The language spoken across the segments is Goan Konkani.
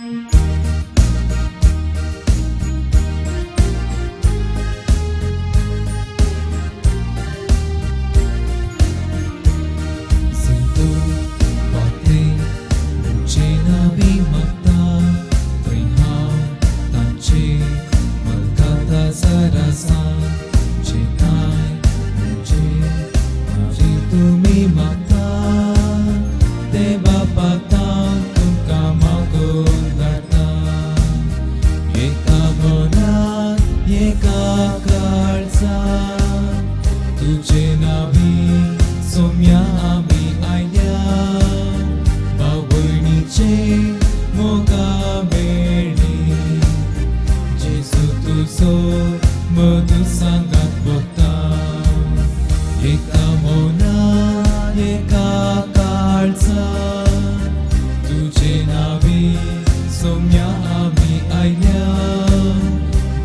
संतो वाटे तुजे नावी मागता थंय हांव तांचे मलकाता जरासा जे कांय म्हजे नावी तुमी मागता ते बापा तुमकां मागून धाडटा. एका मनात एका काळजात तुजे नावी सोम्या आमी आयल्या भावणीचे मोगा मेळ्ळी जेजू तुजो मधू सांगात भोगता. एका मनात एका काळजात तुजे नावी सोम्या आमी आयल्या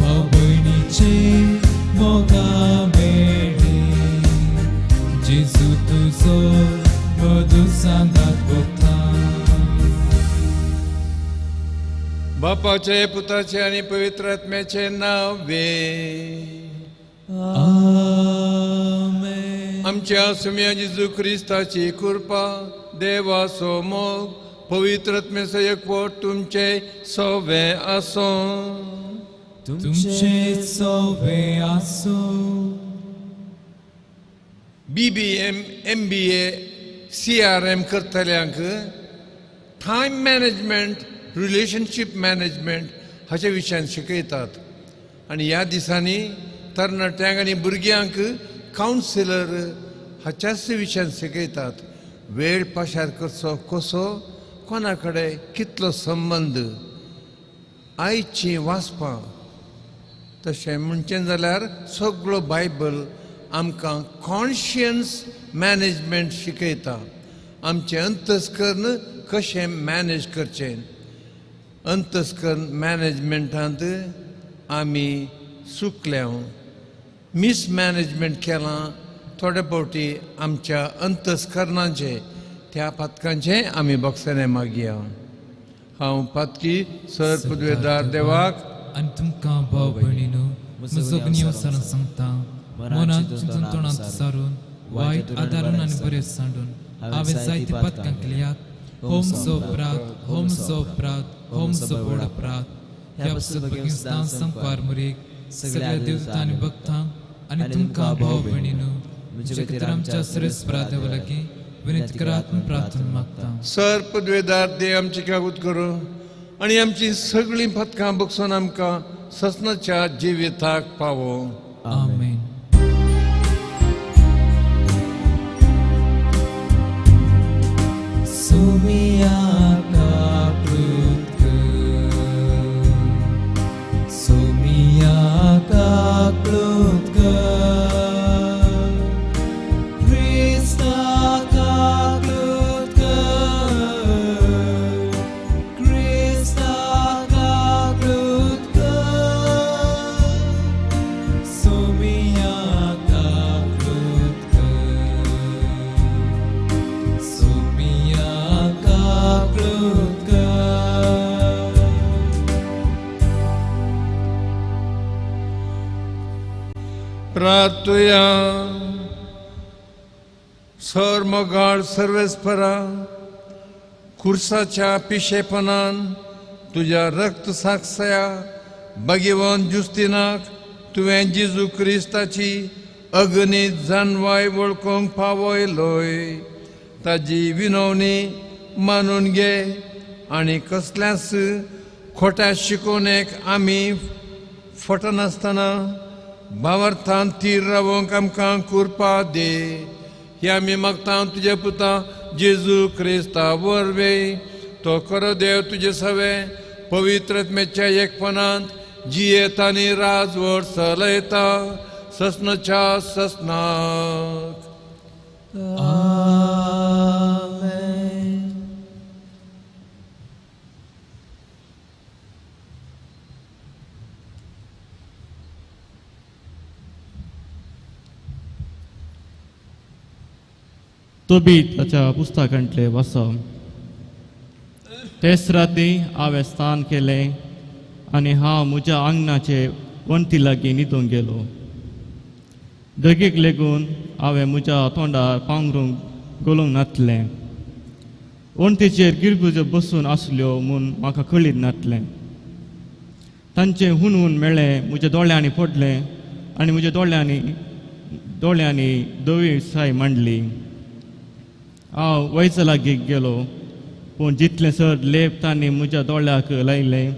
भावणीचे मोगा मेळ्ळी जेजू तुजो मधू सांगात भोगता. बापाचे, पुताचे आनी पवित्र आत्म्याचे नावे. आमेन. आमच्या सुम्या जेजू क्रिस्ताची कृपा, देवाचो मोग, पवित्र आत्म्याचो एकवट तुमचे सवे आसूं. तुमचे सवे आसूं. BBM, MBA, CRM करतल्यांक टायम मॅनेजमेंट, रिलेशनशीप मॅनेजमेंट हाच्या विशयान शिकयतात आनी ह्या दिसांनी तरणाट्यांक आनी भुरग्यांक कावन्सिलर हाच्याच विशयान शिकयतात. वेळ पाशार करचो कसो, कोणा कडेन कितलो संबंद, आयची वाचपां. तशें म्हणचें जाल्यार सगळो बायबल आमकां कॉन्शियन्स मॅनेजमेंट शिकयता. आमचें अंतस्कर्ण कशें मॅनेज करचें. अंतस्कर्ण मॅनेजमेंटांत आमी चुकल्या, मिसमॅनेजमेंट केलां थोडे फावटी आमच्या अंतस्कर्णाचें, त्या पातकांचें आमी बक्षाने मागया. हांव पातकी सर पदवेदार देवाक आनी तुमकां भाव भयणीनो म्हजो गुन्यांव सारून सांगता. मनांत चिंतून तोंडांत सारून वायट आदारून आनी बरें सांडून हांवें जायती पातकां केल्यात. होमचो अपराध, होमचो अपराध, होमचो व्हड अपराध. ह्या पासून संपार मुरीक सगळ्या देवता आनी भक्तांक आनी तुमकां भाव भयणीनो म्हजे खातीर आमच्या सरेस्परा देवा लागीं विनंती करात म्हूण प्रार्थना मागता. सर पदवेदार देव आमची कागूत करूं आनी आमची सगळीं पथकां बगसून आमकां ससनाच्या जिविताक पावो. आमेन. सोमिया काकृत कर, सोमिया काकृत कर, क्रिस्ता काकृत कर, क्रिस्ता काकृत कर, सोमिया काकृत कर, सोमिया काकृत कर. प्रार्थुया. सर मोगाळ सर्वेस्परा, खुर्साच्या पिशेपणान तुज्या रक्त साक्षया भगिवन जुस्तिनाक तुवें जेजू क्रिस्ताची अगणीत जानवाय वळखूंक पावयलोय. ताजी विनवणी मानून घे आनी कसल्याच खोट्या शिकोवणेक आमी फटनासतना भावार्थान थीर रावोंक आमकां कृपा दे. हे आमी मागता तुज्या पुता जेजू क्रिस्ता वरवीं. तो खरो देव तुजे सवे पवित्र आत्म्याच्या एकपणांत जियेता आनी राजवट चलयता ससनाच्या ससनाक. आमेन. तोबीत ताच्या पुस्तकांतले वाचप. तेच राती हांवें स्थान केलें आनी हांव म्हज्या आंगणाचे वण्टी लागीं न्हिदूंक गेलो. दगीक लेगून हांवें म्हज्या तोंडार पांगरूंक घालूंक नातलें. वण्टीचेर गिरबुज्यो बसून आसल्यो म्हूण म्हाका कळीत नातलें. तांचें हून हून मेळ्ळें म्हज्या दोळ्यांनी पडलें आनी म्हज्या दोळ्यांनी धवी साय मांडली. हांव वयचा लागीं गेलो, पूण जितलें चड लेप तांणी म्हज्या दोळ्याक लायलें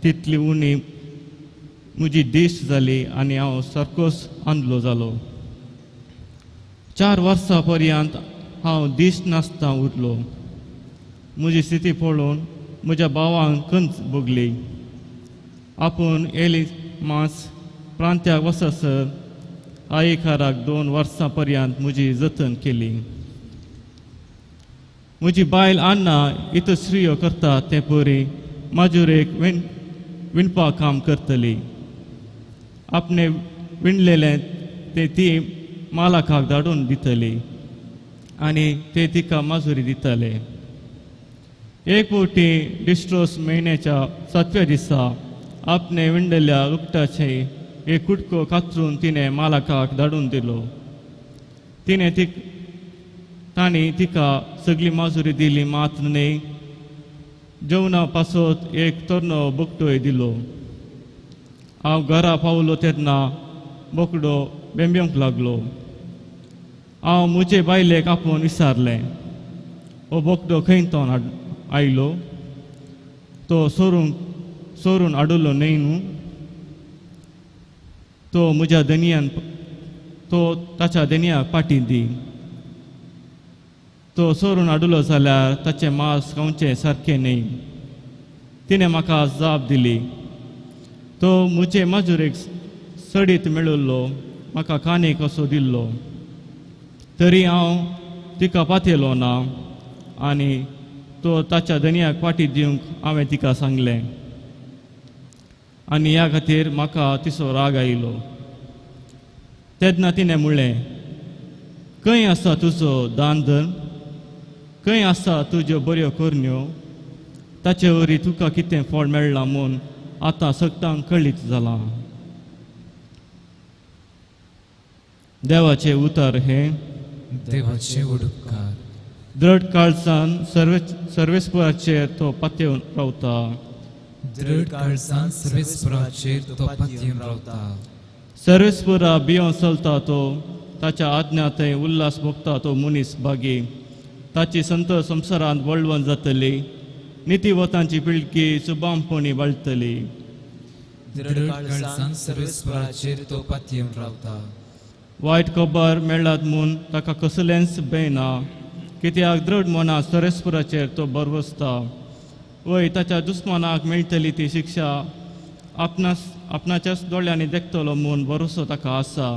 तितली उणी म्हजी दिश्ट जाली आनी हांव सारकोच आंदलो जालो. 4 वर्सां पर्यंत हांव दिश्ट नासतना उरलो. म्हजी स्थिती पळोवन म्हज्या भावांक खंच भोगली. आपूण एली मास प्रांत्याक वचसर आईकाराक 2 वर्सां पर्यंत म्हजी जतन केली. म्हजी बायल अन्ना इतश्रियो करता ते परी माजुरेक विणपाक काम करतली. आपणे विणलेलें ते ती मालाकाक धाडून दितली आनी ते तिका माजुरी दितले. एक फावटी डिस्ट्रोस म्हयन्याच्या 7व्या दिसा आपणे विणलेल्या लुकटाचें एक कुटको कातरून तिणें मालाकाक धाडून दिलो. तांणी तिका सगळी माजुरी दिली, मात न्हय जेवणा पासत एक तरनो बोकडोय दिलो. हांव घरा पावलो तेन्ना बोकडो बेंबेवंक लागलो. हांव म्हजे बायलेक आपोवन विचारलें, हो बोकडो खंय तो आयलो? तो सोरून हाडलो न्हय न्हू? तो म्हज्या धनयान तो ताच्या धनयाक पाटी दी. तो सोरून हाडलो जाल्यार ताचें मांस खावचें सारकें न्हय. तिणें म्हाका जाप दिली, तो म्हजे माजुरेक सडीत मेळिल्लो, म्हाका कानेक असो दिल्लो, तरी हांव तिका पातयलो ना आनी तो ताच्या धनयाक पाटी दिवंक हांवें तिका सांगलें आनी ह्या खातीर म्हाका तिचो राग आयलो. तेन्ना तिणें म्हणलें, खंय आसा तुजो दान धर्म? खंय आसा तुज्यो बऱ्यो करण्यो? ताचे वरी तुका कितें फळ मेळ्ळां म्हूण आतां सगटांक कळीत जालां. देवाचें उतर हें. देवाचें उपकार. दृढ काळजान सर्वेस्पराचेर तो पातयेवन रावता. दृढ काळजान सर्वेस्पराचेर तो पातयेवन रावता. सर्वेस्परा भियोन चलता तो, ताच्या आज्ञा थंय उल्हास भोगता तो मनीस भागी. ताची संत संवसारांत वळवण जातली, नितीवतांची पिळगी सुबामपणी वाळटली. दृढ काळजान सर्वेस्पराचेर तो पातयेवन रावता. वायट खबर मेळ्ळात म्हूण ताका कसलेंच भंय ना, कित्याक दृढ मना सर्वेस्पराचेर तो भरवसता. वय ताच्या दुस्मानाक मेळटली ती शिक्षा आपणाच्याच दोळ्यांनी देखतलो म्हूण भरोसो ताका आसा.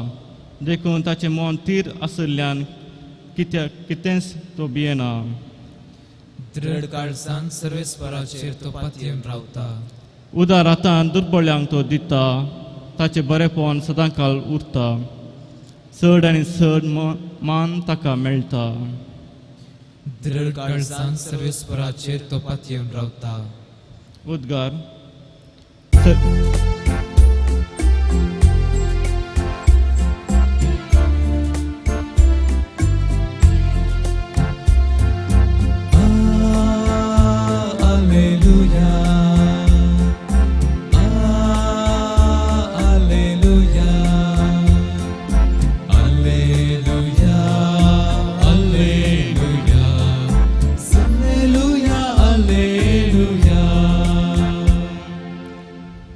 देखून ताचें मन थीर आशिल्ल्यान कितेंच तो भियेना. दृढ काळजान सर्वेस्पराचेर तो पातयेवन रावता. उदार हातान दुर्बळ्यांक तो दिता, ताचें बरेपण सदांकाल उरता. चड आनी चड मान ताका मेळटा. दृढ काळजान सर्वेस्पराचेर तो पातयेवन रावता. उद्गार.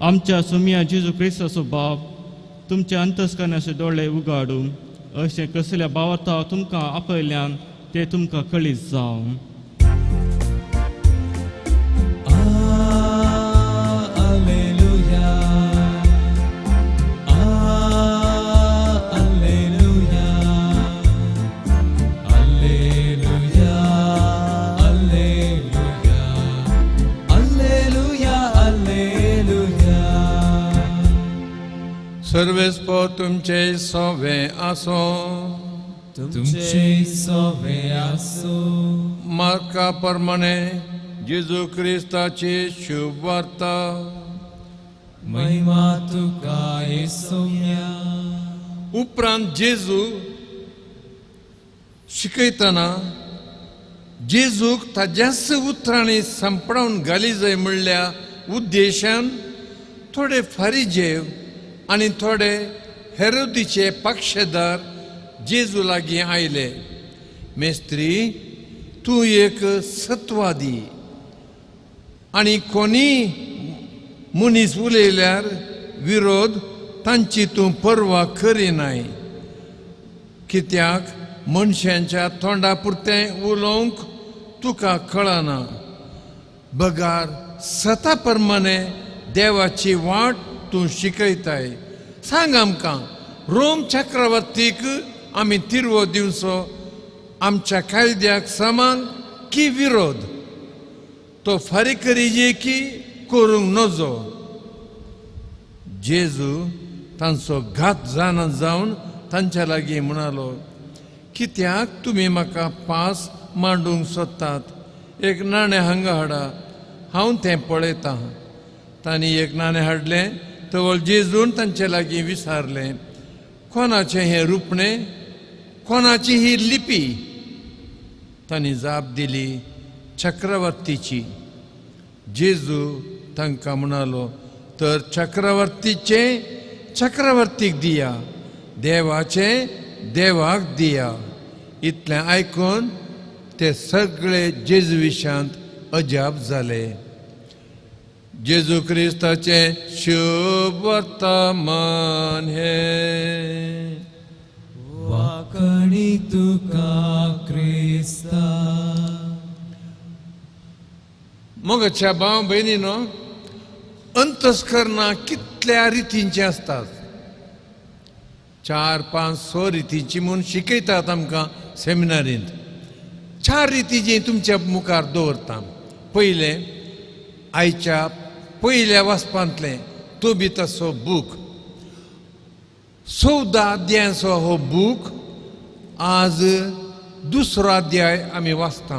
आमच्या सुमिया जेजू क्रिस्ताचो बाप तुमच्या अंतस्करणाचे दोळे उगाडूं, अशें कसल्या बावता तुमकां आपयल्यान ते तुमकां कळीत जावं. सर्वेस्पर तुमचे सवे आसो. तुमचे सवे आसो. मार्का प्रमाणे जेजू क्रिस्ताची शुभ वार्ता. महिमा तुका येसुया. उपरांत जेजू शिकयतना जेजूक ताज्याच उतरांनी सांपडावन घाली जाय म्हणल्या उद्देशान थोडे फारिजेव आनी थोडे हेरोदीचे पक्षदार जेजू लागीं आयले. मेस्त्री, तूं एक सत्वादी आनी कोणी मनीस उलयल्यार विरोध तांची तूं पर्वा करिनाय, कित्याक मनशांच्या तोंडा पुरतें उलोवंक तुका कळना, बगार सता प्रमाणे देवाची वाट तूं शिकयताय. सांग आमकां, रोम चक्रवर्तीक आमी तिरवो दिवचो आमच्या कायद्याक समान की विरोध? तो फारीक करिजे की करूंक नजो? जेजू तांचो घात जाणा जावन तांच्या लागीं म्हणालो, कित्याक तुमी म्हाका पास मांडूंक सोदतात? एक नाणें हांगा हाडा, हांव तें पळयतां. तांणी एक नाणें हाडलें. तवळ जेजून तांचे लागीं विचारलें, कोणाचें हें रुपणें, कोणाची ही लिपी? तांणी जाप दिली, चक्रवर्तीची. जेजू तांकां म्हणालो, तर चक्रवर्तीचें चक्रवर्तीक दिया, देवाचें देवाक दिया. इतलें आयकून ते सगळे जेजू विशांत अजाप जाले. जेजू क्रिस्ताचें शुभ वर्तमान हें. वाकणी तुका क्रिस्ता. मोगाच्या भाव भयणीनो, अंतस्करणां कितल्या रितींचीं आसतात, 4, 5, 6 रितींची म्हूण शिकयतात आमकां सेमिनारींत. 4 रितीची तुमच्या मुखार दवरता. पयलें, आयच्या पयल्या वाचपांतलें तोबिताचो बूक, 14 अध्यायांचो हो बूक. आज दुसरो अध्याय आमी वाचता.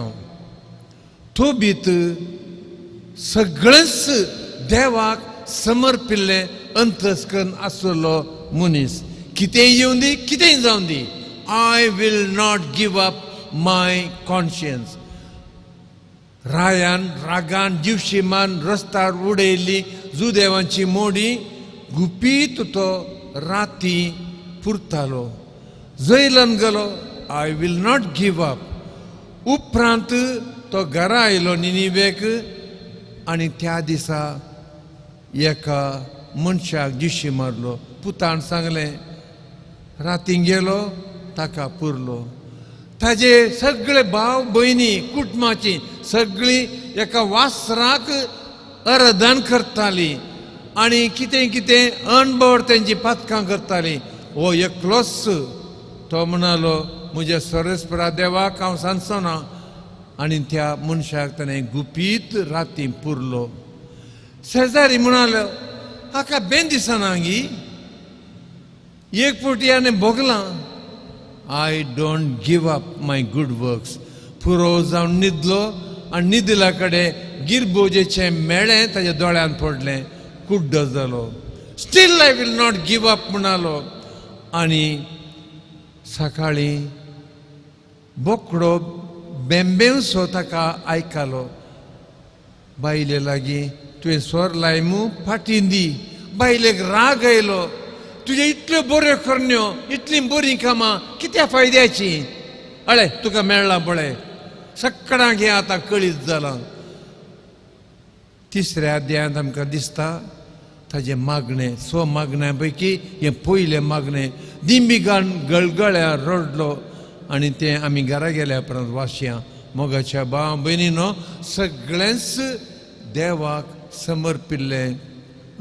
तोबीत सगळेंच देवाक समर्पिल्लें अंतस्करण आसलो मनीस. कितेंय येवं दी, कितेंय जावं दी, I will not give up my conscience. रायान रागान जिवशीमान रस्त्यार उडयल्ली जुदेवांची मोडी गुपीत तो राती पुरतालो. जैलान गेलो, I will not give up. उपरांत तो घरा आयलो निनिवेक आनी त्या दिसा एका मनशाक जिशी मारलो. पुतान सांगलें, राती गेलो ताका पुरलो. ताजे सगळे भाव भयणी कुटुंबाची सगळीं एका वासराक आराधन करतालीं आनी कितें कितें अणभव तेंची पातकां करतालीं. हो एकलोच तो म्हणालो, म्हज्या सर्वेस्परा देवाक हांव सांगचो ना. आनी त्या मनशाक ताणें गुपीत राती पुरलो. शेजारी म्हणालो, हाका बेन दिसना गी, एक फावटी हाणें भोगलां. I don't give up my good works. पुरो जावन न्हिदलो आनी न्हिदिल्ल्या कडेन गिरबोजेचें मेळें ताज्या दोळ्यांत पडलें, कुड्डो जालो. Still I will not give up म्हणालो. आनी सकाळीं बोकडो बेंबेवसो ताका आयकलो. बायले लागीं तुवें स्वर लाय मू फाटीं दी. बायलेक राग आयलो, तुजे इतल्यो बऱ्यो करण्यो, इतलीं बरीं कामां कित्या फायद्याचीं? अळे तुका मेळ्ळां पळय, सगळ्यांक हें आतां कळीत जालां. तिसऱ्या अध्यायांत आमकां दिसता ताजें मागणें, 6 मागण्यां पैकी हें पयलें मागणें. दिंबिगान गळगळ्या रडलो आनी तें आमी घरा गेल्या उपरांत वाचया. मोगाच्या भाव भयणीनो, सगळेंच देवाक समर्पिल्लें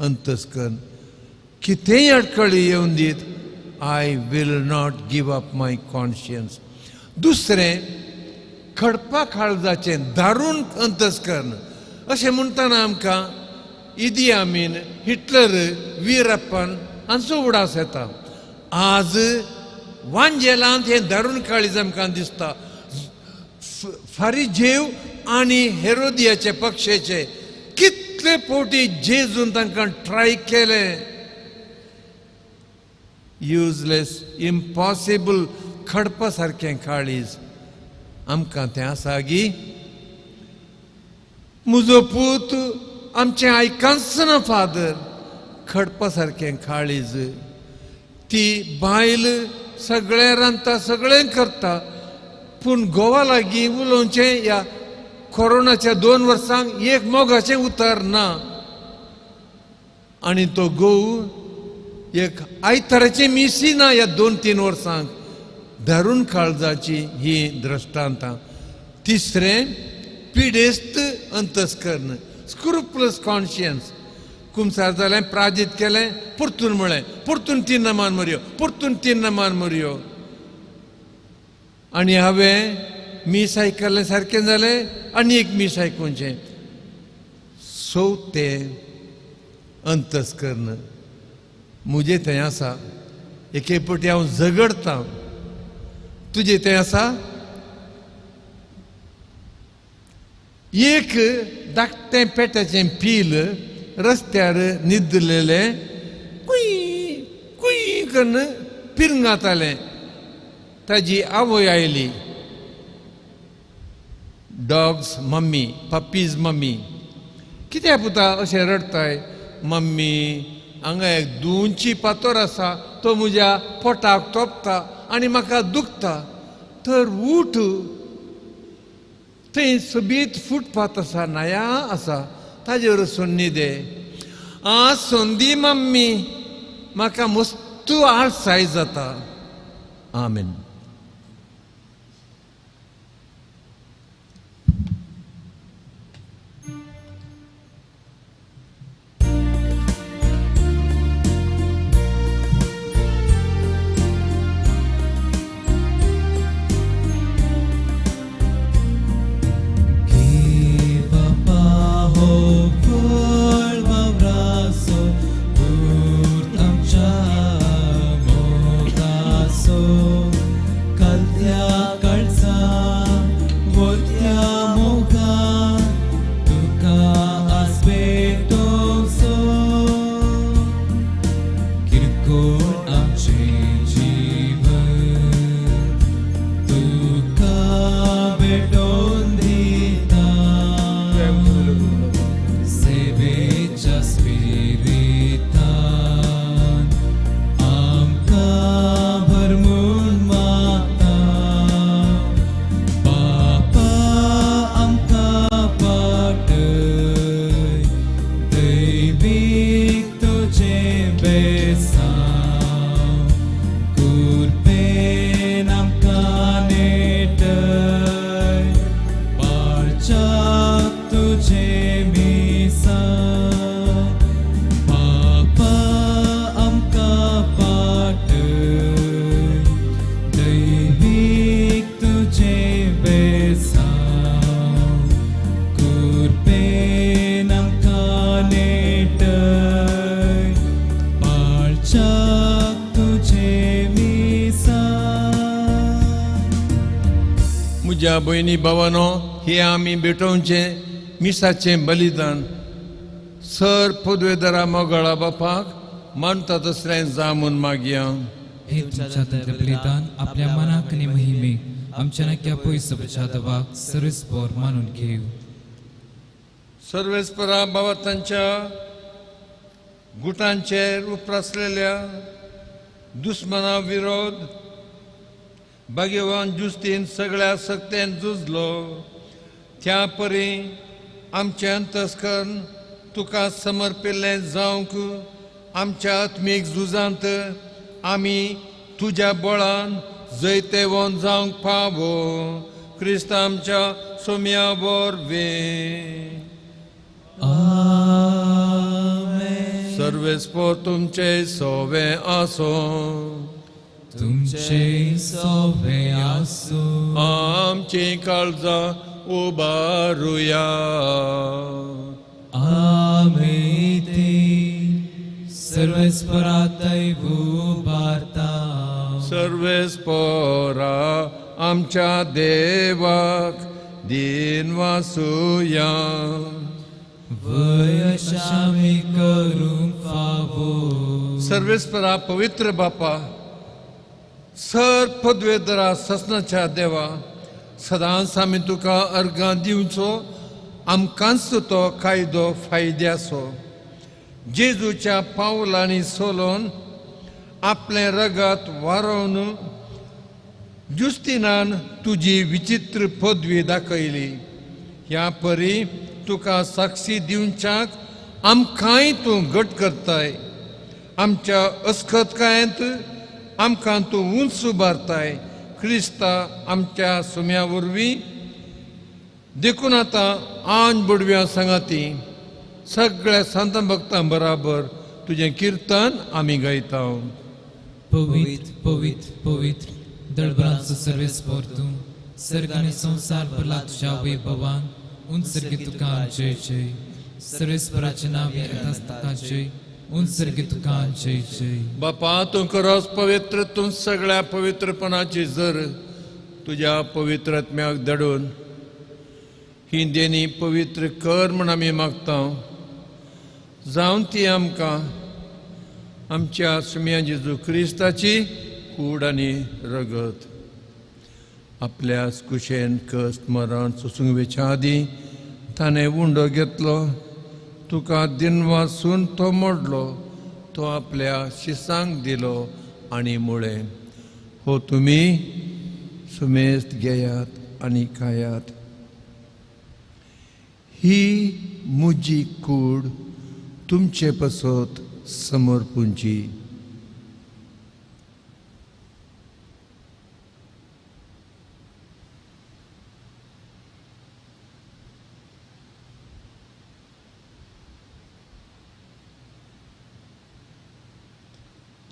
अंतस्करण. कितेंय अडखळी येवन दीत, I will not give up my conscience. दुसरें, खडपा काळजाचें दारूण अंतस्करण. अशें म्हणटना आमकां इदी आमीन, हिटलर, वीरप्पन हांचो उडास येता. आज वांजेलांत हें दारूण काळीज आमकां दिसता. फारिजेव आनी हेरोदियाचे पक्षेचे कितले पोटी जेजून तांकां ट्राय केलें. युजलेस, इम्पॉसिबल, खडपा सारकें काळीज आमकां तें आसा गी? म्हजो पूत आमचें आयकांच ना फादर, खडपा सारकें काळीज. ती बायल सगळें रांदता, सगळें करता, पूण गोवा लागीं उलोवचें ह्या कोरोनाच्या 2 वर्सांक एक मोगाचें उतर ना. आनी तो गोव एक आयताराचें मिसी ना ह्या 2-3 वर्सांक. दारून काळजाची ही द्रश्टांतां. तिसरें, पिडेस्त अंतस्कर्ण, स्क्रुप्लस कॉन्शियन्स. कुमसार जालें, प्राजीत केलें, परतून म्हळें, परतून 3 नमान मरयो, परतून 3 नमान मरयो. आनी हांवें मीस आयकलें सारकें जालें, आनी एक मीस आयकुचें. चवथें अंतस्कर्ण म्हजें थंय आसा. एके पटी हांव झगडतां, तुजें थंय आसा. एक धाकटें पेट्याचें पील रस्त्यार न्हिदलेलें, कुय कुय करून पिरंगातालें. ताजी आवय आयली, डॉग्स मम्मी, पप्पीज मम्मी. कित्याक पुता अशें रडताय? मम्मी, हांगा एक दोनची पातोर आसा, तो म्हज्या पोटाक तोपता आनी म्हाका दुखता. तर उठ, थंय सोबीत फुटपाथ आसा, नया आसा, ताजेर वचून न्हिदे. आ सोंदी मम्मी, म्हाका मस्तू आळसाय जाता. आमेन. म्हज्या भयणी भावानो, हे आमी भेटोवचें मिसाचें बलिदान सर पदवेदारा मोगाळा बापाक मानता तसलें जामून मागया. हे तुमच्या हातांतलें बलिदान आपल्या मनाक आनी महिमेक आमच्या नाक्या पयस पश्चातापाक सर्वेस्पोर मानून घेव. सर्वेस्परा बाबा तांच्या गुटांचेर उप्रासलेल्या दुस्मना विरोध भाग्यवान जुस्तीन सगळ्या सक्तेन झुजलो, त्या परी आमचें अंतस्कर्ण तुका समर्पिल्लें जावंक आमच्या आत्मीक झुजांत आमी तुज्या बळान जैतेवन जावंक पावो. क्रिस्त आमच्या सोम्या वरवीं. सर्वेस्पोर तुमचे सोवे आसूं. तुमचे सोवे आसूं. आमची काळजां उबारुया. आमी ती सर्वेस्परातय उबारता. सर्वेस्पोरा आमच्या देवाक दिनवासुया. वयशामी करूंक फावो. सर्वेस्परा पवित्र बापा, सर पदवेदरा ससनाच्या देवा, सदांच आमी तुका अर्गां दिवचो, आमकांच तो कायदो फायद्याचो. जेजूच्या पावलांनी सोलोन आपलें रगत वारोवन जुस्तिनान तुजी विचित्र पदवी दाखयली. ह्या परी तुका साक्षी दिवच्याक आमकांय तूं घट करताय. आमच्या अस्खतकायेंत आमकां तूं उंच उबारताय क्रिस्ता आमच्या सुम्या वरवीं. देखून आतां आन बुडव्यां सांगाती सगळ्या संत भक्तां बराबर तुजें किर्तन आमी गायता. पवित्र पवित्र पवित्र दळबरांचो सर्वेस्पर तूं, सर्ग आनी संवसार भरला तुज्या वैभवान. उंच तुका जय जय. सर्वेस्पराचें नांव घेत आसता जय. उंच तुका जय जय. बापा, तूं खरोच पवित्र, तूं सगळ्या पवित्रपणाची जर तुज्या पवित्र आत्म्याक धाडून ही देणी पवित्र कर म्हूण आमी मागता. जावन ती आमकां आमच्या सुम्या जेजू क्रिस्ताची कूड आनी रगत आपल्या कुशेन कश्ट मरण सोसूंक वेच्या आदीं ताणें उंडो घेतलो, तुका दिनवासून तो मोडलो, तो आपल्या शिसांक दिलो आनी म्हळें, हो तुमी सुमेस्त घेयात आनी खायात, ही म्हजी कूड तुमचे पसत समर्पूंची.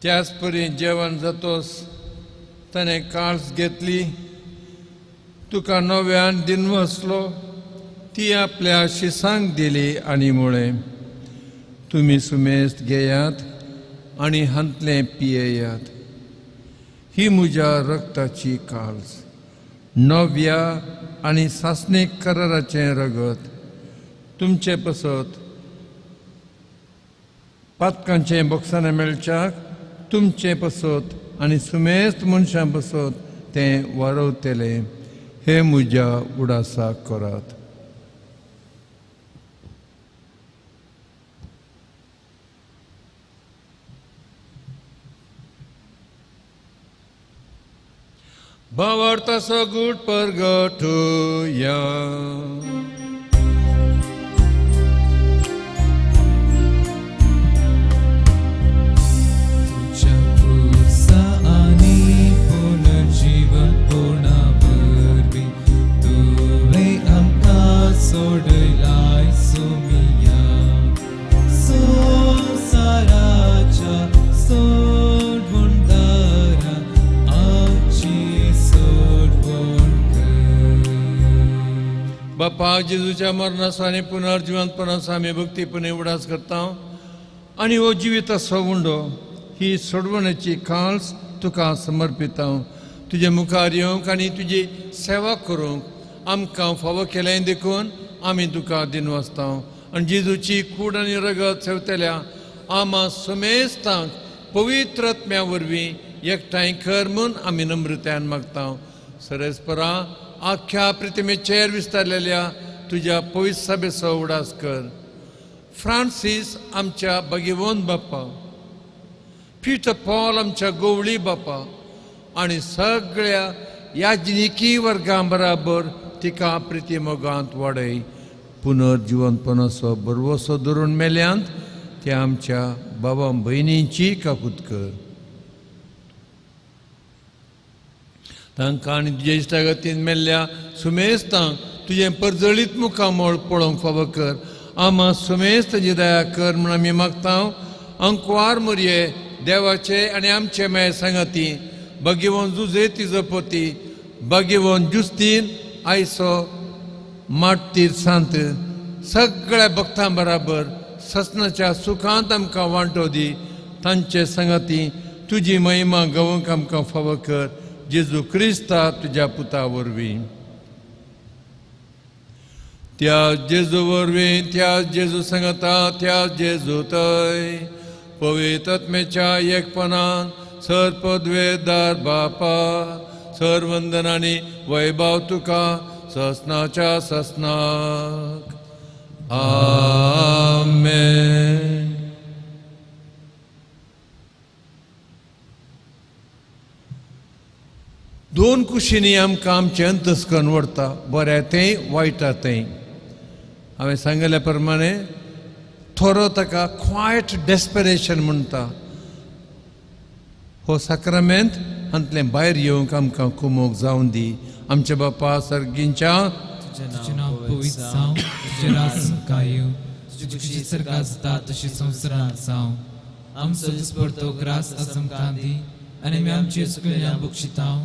त्याच परी जेवण जातोस ताणें काळस घेतली, तुका नव्यान दिनवसलो, ती आपल्या शिसांक दिली आनी म्हळें, तुमी सुमेस्त घेयात आनी हांतलें पियेयात, ही म्हज्या रक्ताची काळस, नव्या आनी सासणीक कराराचें रगत, तुमचे पसत पातकांचें बोक्सानां मेळच्याक तुमचे पसत आनी सुमेस्त मनशां पसत तें वारवतलें. हें म्हज्या उडासाक करात. भावार्थाचो गूट परगटुया. तुज्या पुरसा आनी पुनर्जीवनपणा वरवीं तुवें आमकां सोडयलाय सुमिया. संवसाराच्या सोडवणदारा आमची सोडवण कर. बापा, जेजूच्या मरणाचो आनी पुनर्जिवंतपणाचो आमी भक्तीपणे उडास करता आनी हो जिविताचो उंडो ही सोडवण्याची काळस तुका समर्पिता. तुजे मुखार येवंक आनी तुजी सेवा करूंक आमकां फावो केलें देखून आमी तुका दिनवासता. आनी जेजूची कूड आनी रगत सेवतल्या आमा समेस्तांक पवित्र आत्म्या वरवीं एकठांय कर म्हूण आमी नम्रतायेन मागता. सरेस्परा आख्या प्रतिमेचेर विस्तारलेल्या तुज्या पवित्र सभेचो उडास कर. फ्रांसीस आमच्या भगिवंत बाप्पा, पीटर पॉल आमच्या गोवळी बाप्पा आनी सगळ्या याज्ञिकी वर्गां बराबर तिका प्रिती मोगांत वाडय. पुनर्जिवंतपणाचो बरवसो धरून मेल्यांत त्या आमच्या बाबा भयणींची काकूत कर. तांकां आनी तुज्या इश्टागतीन मेल्ल्या सुमेस्तांक तुजें परजळीत मुखामळ पळोवंक फावो कर. आमा सुमेस्त ताजी दया कर म्हूण आमी मागता. अंकवार मोरये देवाचे आनी आमचे मेळ सांगाती भगिवन जुजे तिजो पोती भगिवन जुस्तीन आयसो माट्टीर सांत सगळ्या भक्तां बराबर ससनाच्या सुखांत आमकां वांटो दी. तांचे सांगाती तुजी महिमा गावंक आमकां फावो कर. जेजू क्रिस्ता तुज्या पुता वरवीं. त्या जेजू वरवीं, त्या जेजू सांगता, त्या जेजू थंय पवित्र आत्म्याच्या एकपणान सर पदवेदार बापा, सर वंदनांनी वैभव तुका ससनाच्या ससनाक. आमेन. दोन कुशींनी आमकां आमचें अंतस्करण व्हरता, बऱ्या तें वायटा तें. हांवें सांगिल्ल्या प्रमाणे थोरो ताका क्वायट डेस्परेशन म्हणटा. हो साक्रामेंत हांतलें भायर येवंक आमकां कुमोक जावन दी. आमच्या बापा सर्गींच्या, तुजें नांव पवित्र जावं, तुजें राज आमकां येवं, तुजी खुशी सर्गांत जाता तशी संवसारांत जावं. आमचो दिसपडतो ग्रास आज आमकां दी, आनी आमी आमची चुकलेल्या बक्षितांव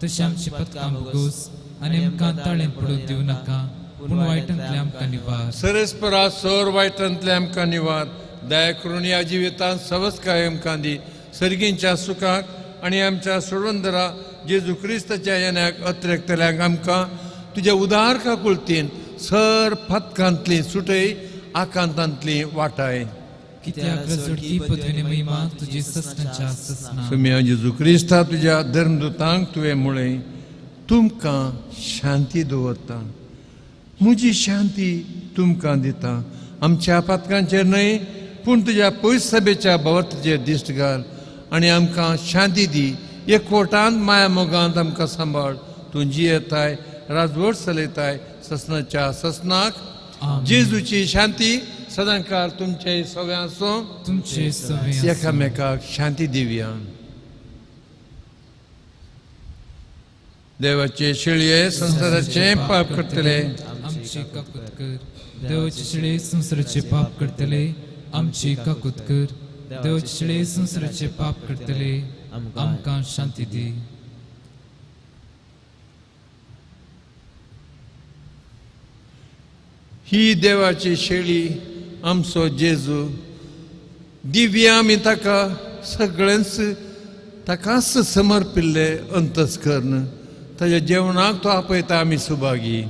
तशी आमची पदकां भोगोस, आनी आमकां ताळें पडून दिवं नाका, पूण वायटांतलें आमकां निवार. सरेस्परा सर वायटांतलें आमकां निवार. दया करून ह्या जिवितांत सवस्काय आमकां दी. सर्गींच्या सुखाक आनी आमच्या सोडवंदरा जेजू क्रिस्ताच्या येण्याक अत्रेकतल्यांक आमकां तुज्या उदार काकुळतीन सर फातकांतली सुटय, आकांतांतली वाटाय. कित्याक रजोडकी पदवी महिमा तुजी ससनाच्या ससना. सुम्या जेजू क्रिस्ता, तुज्या धर्मदूतांक तुवें म्हळें, तुमकां शांती दवरता, म्हजी शांती तुमकां दिता. आमच्या पातकांचेर न्हय पूण तुज्या पयस सभेच्या भवताचेर दिश्ट घाल आनी आमकां शांती दी. एकवटांत माया मोगांत आमकां सांबाळ. तूं जियेताय, राजवट चलयताय ससनाच्या ससनाक. जेजूची शांती सदांकाळ तुमचे सगळ्यां आसूं, तुमचे सगळें आसूं. एकामेकाक शांती दिवया. देवाचे शेळये संवसाराचे पाप करतले, आमची काकूत कर. देवाचे शेळये संवसाराचे पाप करतले, आमची काकूत कर. देवाचे शेळये संवसाराचे पाप करतले, आमकां शांती दी. ही देवाची शेळी आमचो जेजू दिव्या. आमी ताका सगळेंच ताकाच समर्पिल्ले अंतस्कर्ण. ताज्या जेवणाक तो आपयता, आमी सुभागी.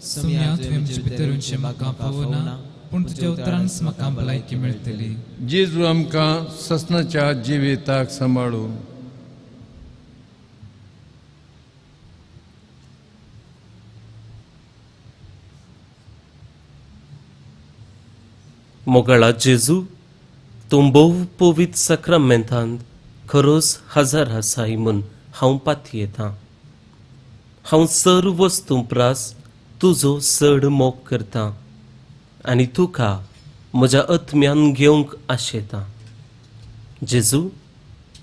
सोम्या, तुवें म्हजे भितर येवचें म्हाका फावना, पूण तुज्या उतरानच म्हाका भलायकी मेळटली. जेजू आमकां ससनाच्या जिविताक सांबाळू. मोगाळा जेजू, तूं भोव पवित्र साक्रामेंतांत खरोच हजार आसाय म्हूण हांव पातयेतां. हांव सर वस्तूं प्रास तुजो चड मोग करतां आनी तुका म्हज्या आत्म्यान घेवंक आशेतां. जेजू,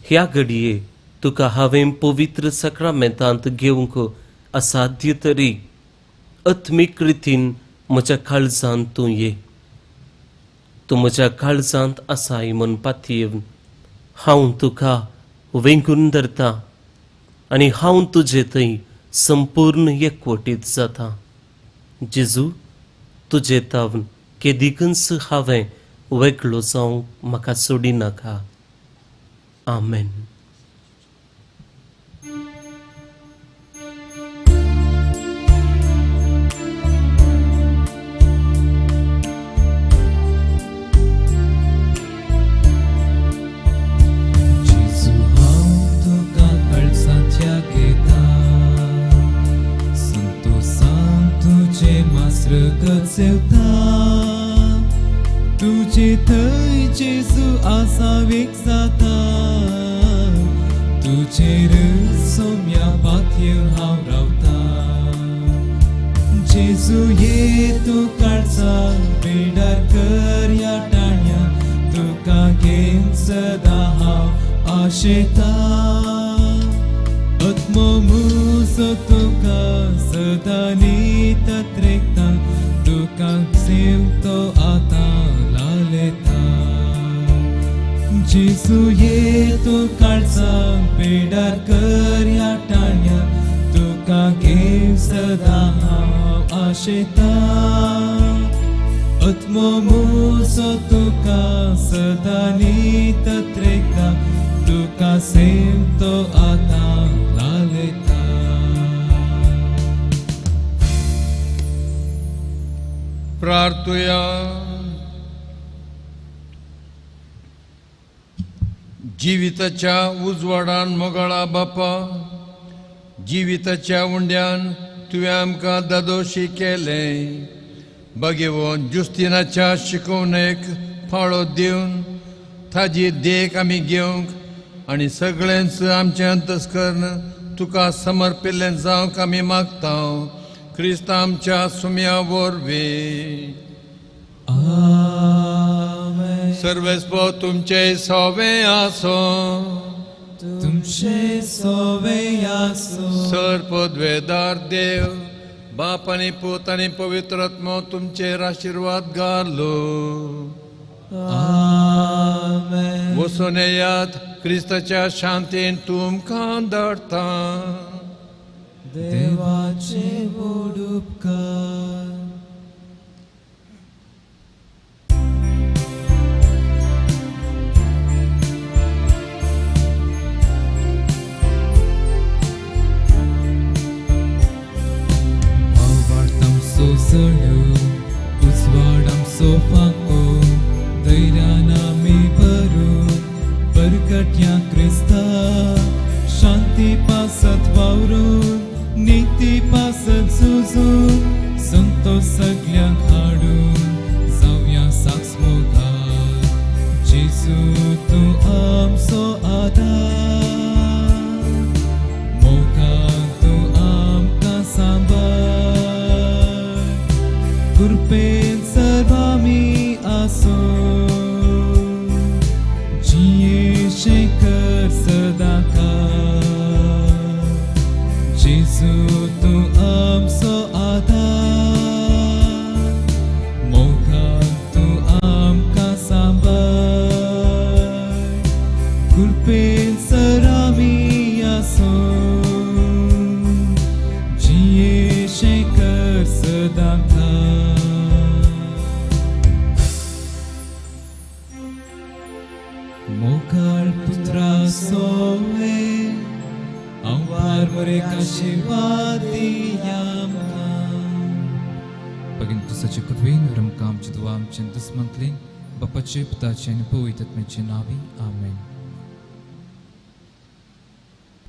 ह्या घडये तुका हांवें पवित्र साक्रामेंतांत घेवंक असाध्य तरी आत्मीक रितीन म्हज्या काळजांत तूं ये. तूं म्हज्या काळजांत आसाय म्हूण पातयेवन हांव तुका वेंगून धरता आनी हांव तुजे थंय संपूर्ण एकवटीत जाता. जेजू, तुजे तावन केदीकच हांवें वेगळो जावंक म्हाका सोडिनाका. आमेन. जेजू, हांव तुका काळजांतल्या घेता, संतोसान तुजें मास्र गचेवता. तुजे थंय जेजू आसावेक जाता, तुजेर सोम्या पातयेवन हांव रावता. जेजू ये तूं काळजाक बेडार कर ह्या टाळ्या, तुका घेवन सदां हांव आशेता. आत्मो म्हजो तुका सदां नीत त्रेकता, तुका सेवतो आतां लालेता. जेजू ये तूं काळजाक बेडार कर ह्या टाळ्या, तुका घेवन सदां हांव आशेता. आत्मो म्हजो तुका सदां नीत त्रेकता, तुका सेवतो आतां लालेता. प्रार्थुया. जिविताच्या उजवाडान मोगाळा बापा, जिविताच्या उंड्यान तुवें आमकां दादोशी केलें. बागेवन जुस्तिनाच्या शिकोवणेक फाळो दिवन ताजी देख आमी घेवंक आनी सगळ्यांच आमचें अंतस्कर्ण तुका समर्पिल्लें जावंक आमी मागता. क्रिस्त आमच्या सुम्या वरवीं. सर्वेस्पो तुमचे सोवे आसो. तुमचे सोवे आसो. सर पदवेदार देव बाप आनी पूत आनी पवित्र आत्मो तुमचेर आशिर्वाद घालो. आमेन. वचून येयात, क्रिस्ताच्या शांतीन तुमकां धाडटा. देवाचे व्हड उपकार. सोसळ्यो उजवाड आमचो फांको, धैर्यान आमी भरून परगट्या क्रिस्ता. शांती पासत वावरून, निती पासत झुजून, संतोश सगल्यांक हाडून जावया साक्ष मोगार. जेजू तूं आमचो आदार, मोगान तूं आमकां सांबाळ. कृपेन सर्वामी आसो, जियेशें कर सदांकाळ. जेजू तूं आमचो आदार, मोगान तूं आमकां सांबाळ. कृपेन सर्वामी आसो, जियेशें कर सदांकाळ. मोगाळ पुत्रा सोवे आंवार मोरेक आशिर्वाद दिया आमकां. भगिनी क्रिस्ताचे कृपेन रमकां आमचे दुआ आमचे दुस्मंतलेन बापाचे पुताचे आनी पवित्र आत्म्याचे नांवी. आमेन.